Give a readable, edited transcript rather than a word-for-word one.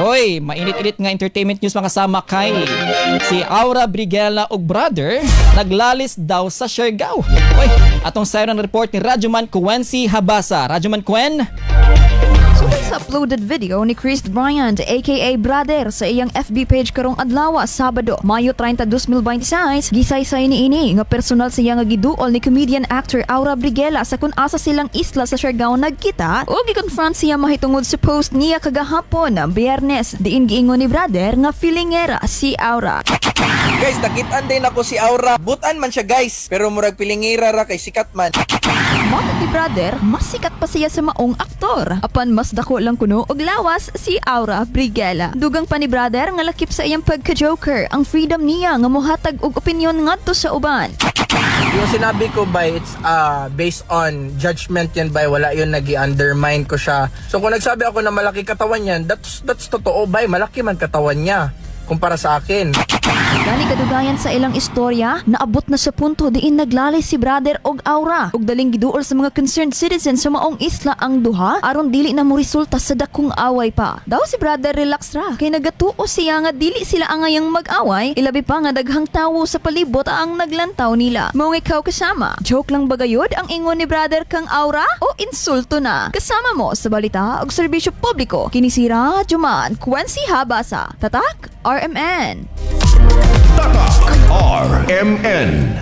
Oy, mainit-init nga entertainment news, mga kasama, kay si Awra Briguela ug brother naglalis daw sa Siargao. Oy, atong sayo ng report ni Radyoman Quency Habasa. Radyoman Quen. Sugay sa uploaded video ni Chris Bryant aka Brother sa iyang FB page karong adlaw, Sabado, Mayo 30, 2026, gisaysay ni ini nga personal siya nga giduol ni comedian actor Awra Briguela sa kung asa silang isla sa Siargao nagkita ug gi-confront siya mahitungod sa post niya kagahapon, Biyernes, diin giingon ni Brother nga feelingera si Awra. Guys, nakitaan din ako si Awra. Butan man siya, guys. Pero murag pilingira ra kay sikat man. Matod ni Brother, mas sikat pa siya sa maong aktor. Apan mas dako lang kuno og lawas si Awra Briguela. Dugang pa ni Brother nga lakip sa iyang pagka-joker ang freedom niya nga mohatag og opinyon ngadto sa uban. Yung sinabi ko by it's based on judgment yan by wala yun nag-undermine ko siya. So kung nagsabi ako na malaki katawan yan, that's totoo by malaki man katawan niya kumpara sa akin. Gani kadugayan sa ilang istorya, naabot na sa punto diin naglalis si Brother og Awra ug daling giduol sa mga concerned citizens sa maong isla ang duha aron dili na mo resulta sa dakong away pa. Daw si Brother relax ra kay nagatuo siya nga dili sila angayang mag-away, ilabi pa nga daghang tawo sa palibot ang naglantaw nila. Maong ikaw, kasama, joke lang ba gayud ang ingon ni Brother kang Awra o insulto na? Kasama mo sa balita ug serbisyo publiko, kini si Radyoman Quincy Habasa. Tatak RMN. Tatak RMN.